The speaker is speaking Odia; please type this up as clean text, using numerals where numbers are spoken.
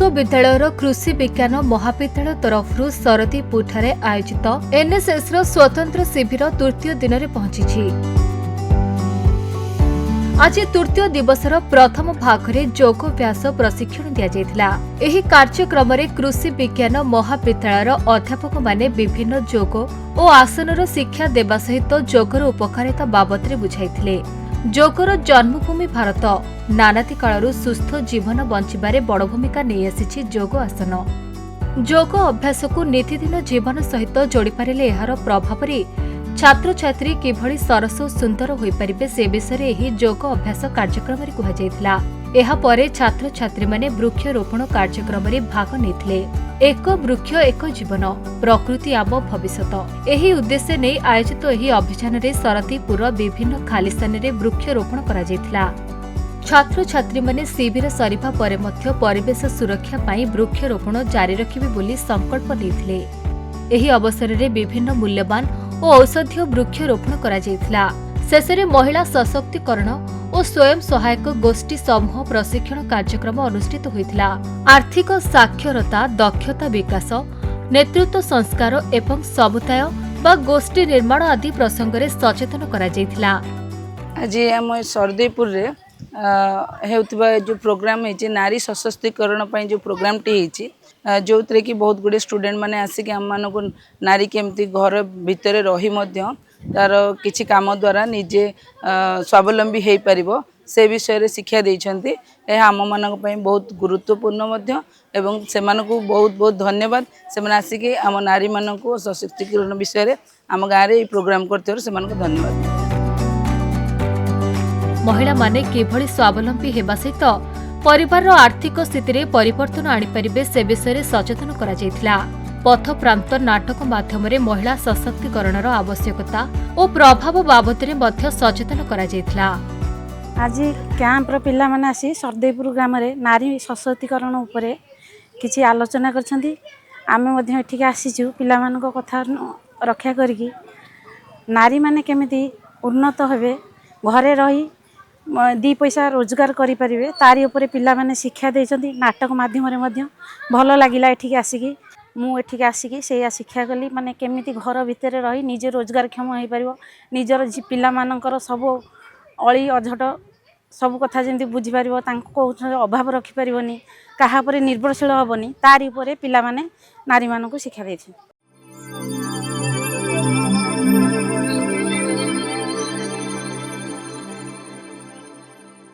ବିଶ୍ୱବିଦ୍ୟାଳୟର କୃଷି ବିଜ୍ଞାନ ମହାବିଦ୍ୟାଳୟ ତରଫରୁ ସରଦୀପୁରଠାରେ ଆୟୋଜିତ ଏନ୍ଏସ୍ଏସ୍ର ସ୍ୱତନ୍ତ୍ର ଶିବିର ତୃତୀୟ ଦିନରେ ପହଞ୍ଚିଛି। ଆଜି ତୃତୀୟ ଦିବସର ପ୍ରଥମ ଭାଗରେ ଯୋଗାଭ୍ୟାସ ପ୍ରଶିକ୍ଷଣ ଦିଆଯାଇଥିଲା। ଏହି କାର୍ଯ୍ୟକ୍ରମରେ କୃଷି ବିଜ୍ଞାନ ମହାବିଦ୍ୟାଳୟର ଅଧ୍ୟାପକମାନେ ବିଭିନ୍ନ ଯୋଗ ଓ ଆସନର ଶିକ୍ଷା ଦେବା ସହିତ ଯୋଗର ଉପକାରିତା ବାବଦରେ ବୁଝାଇଥିଲେ। ଯୋଗର ଜନ୍ମଭୂମି ଭାରତ ନାନାଦି କାଳରୁ ସୁସ୍ଥ ଜୀବନ ବଞ୍ଚିବାରେ ବଡ଼ ଭୂମିକା ନେଇଆସିଛି ଯୋଗ ଆସନ। ଯୋଗ ଅଭ୍ୟାସକୁ ନିତିଦିନ ଜୀବନ ସହିତ ଯୋଡ଼ିପାରିଲେ ଏହାର ପ୍ରଭାବରେ ଛାତ୍ରଛାତ୍ରୀ କିଭଳି ସରସ ଓ ସୁନ୍ଦର ହୋଇପାରିବେ, ସେ ବିଷୟରେ ଏହି ଯୋଗ ଅଭ୍ୟାସ କାର୍ଯ୍ୟକ୍ରମରେ କୁହାଯାଇଥିଲା। ଏହାପରେ ଛାତ୍ରଛାତ୍ରୀମାନେ ବୃକ୍ଷରୋପଣ କାର୍ଯ୍ୟକ୍ରମରେ ଭାଗ ନେଇଥିଲେ। ଏକ ବୃକ୍ଷ ଏକ ଜୀବନ, ପ୍ରକୃତି ଆମ ଭବିଷ୍ୟତ, ଏହି ଉଦ୍ଦେଶ୍ୟ ନେଇ ଆୟୋଜିତ ଏହି ଅଭିଯାନରେ ସରଦୀପୁରର ବିଭିନ୍ନ ଖାଲି ସ୍ଥାନରେ ବୃକ୍ଷରୋପଣ କରାଯାଇଥିଲା। ଛାତ୍ରଛାତ୍ରୀମାନେ ଶିବିର ସରିବା ପରେ ମଧ୍ୟ ପରିବେଶ ସୁରକ୍ଷା ପାଇଁ ବୃକ୍ଷରୋପଣ ଜାରି ରଖିବେ ବୋଲି ସଂକଳ୍ପ ନେଇଥିଲେ। ଏହି ଅବସରରେ ବିଭିନ୍ନ ମୂଲ୍ୟବାନ ଓ ଔଷଧୀୟ ବୃକ୍ଷରୋପଣ କରାଯାଇଥିଲା। ଶେଷରେ ମହିଳା ସଶକ୍ତିକରଣ ଓ ସ୍ୱୟଂ ସହାୟକ ଗୋଷ୍ଠୀ ସମୂହ ପ୍ରଶିକ୍ଷଣ କାର୍ଯ୍ୟକ୍ରମ ଅନୁଷ୍ଠିତ ହୋଇଥିଲା। ଆର୍ଥିକ ସାକ୍ଷରତା, ଦକ୍ଷତା ବିକାଶ, ନେତୃତ୍ୱ ସଂସ୍କାର ଏବଂ ସମୁଦାୟ ବା ଗୋଷ୍ଠୀ ନିର୍ମାଣ ଆଦି ପ୍ରସଙ୍ଗରେ ସଚେତନ କରାଯାଇଥିଲା। ଆଜି ଆମ ସରଦେଇପୁରରେ ହେଉଥିବା ଯେଉଁ ପ୍ରୋଗ୍ରାମ୍ ହେଇଛି, ନାରୀ ସଶକ୍ତିକରଣ ପାଇଁ ଯେଉଁ ପ୍ରୋଗ୍ରାମଟି ହେଇଛି, ଯେଉଁଥିରେ କି ବହୁତ ଗୁଡ଼ିଏ ଷ୍ଟୁଡେଣ୍ଟ ମାନେ ଆସିକି ଆମମାନଙ୍କୁ ନାରୀ କେମିତି ଘର ଭିତରେ ରହି ମଧ୍ୟ ତାର କିଛି କାମ ଦ୍ୱାରା ନିଜେ ସ୍ୱାବଲମ୍ବୀ ହେଇପାରିବ, ସେ ବିଷୟରେ ଶିକ୍ଷା ଦେଇଛନ୍ତି। ଏହା ଆମମାନଙ୍କ ପାଇଁ ବହୁତ ଗୁରୁତ୍ୱପୂର୍ଣ୍ଣ ମଧ୍ୟ ଏବଂ ସେମାନଙ୍କୁ ବହୁତ ବହୁତ ଧନ୍ୟବାଦ। ସେମାନେ ଆସିକି ଆମ ନାରୀମାନଙ୍କୁ ସଶକ୍ତିକରଣ ବିଷୟରେ ଆମ ଗାଁରେ ଏଇ ପ୍ରୋଗ୍ରାମ କରିଥିବାରୁ ସେମାନଙ୍କୁ ଧନ୍ୟବାଦ। ମହିଳାମାନେ କିଭଳି ସ୍ୱାବଲମ୍ବୀ ହେବା ସହିତ ପରିବାରର ଆର୍ଥିକ ସ୍ଥିତିରେ ପରିବର୍ତ୍ତନ ଆଣିପାରିବେ, ସେ ବିଷୟରେ ସଚେତନ କରାଯାଇଥିଲା। ପଥପ୍ରାନ୍ତ ନାଟକ ମାଧ୍ୟମରେ ମହିଳା ସଶକ୍ତିକରଣର ଆବଶ୍ୟକତା ଓ ପ୍ରଭାବ ବାବଦରେ ମଧ୍ୟ ସଚେତନ କରାଯାଇଥିଲା। ଆଜି କ୍ୟାମ୍ପର ପିଲାମାନେ ଆସି ସରଦେଇପୁର ଗ୍ରାମରେ ନାରୀ ସଶକ୍ତିକରଣ ଉପରେ କିଛି ଆଲୋଚନା କରିଛନ୍ତି। ଆମେ ମଧ୍ୟ ଏଠିକି ଆସିଛୁ ପିଲାମାନଙ୍କ କଥା ରକ୍ଷା କରିକି ନାରୀମାନେ କେମିତି ଉନ୍ନତ ହେବେ, ଘରେ ରହି ଦୁଇ ପଇସା ରୋଜଗାର କରିପାରିବେ, ତାରି ଉପରେ ପିଲାମାନେ ଶିକ୍ଷା ଦେଇଛନ୍ତି ନାଟକ ମାଧ୍ୟମରେ ମଧ୍ୟ। ଭଲ ଲାଗିଲା ଏଠିକି ଆସିକି। ମୁଁ ଏଠିକି ଆସିକି ସେଇଆ ଶିକ୍ଷା କଲି, ମାନେ କେମିତି ଘର ଭିତରେ ରହି ନିଜେ ରୋଜଗାରକ୍ଷମ ହେଇପାରିବ, ନିଜର ପିଲାମାନଙ୍କର ସବୁ ଅଳି ଅଝଟ ସବୁ କଥା ଯେମିତି ବୁଝିପାରିବ, ତାଙ୍କୁ କୌଣସି ଅଭାବ ରଖିପାରିବନି, କାହା ଉପରେ ନିର୍ଭରଶୀଳ ହେବନି, ତାରି ଉପରେ ପିଲାମାନେ ନାରୀମାନଙ୍କୁ ଶିକ୍ଷା ଦେଇଛନ୍ତି।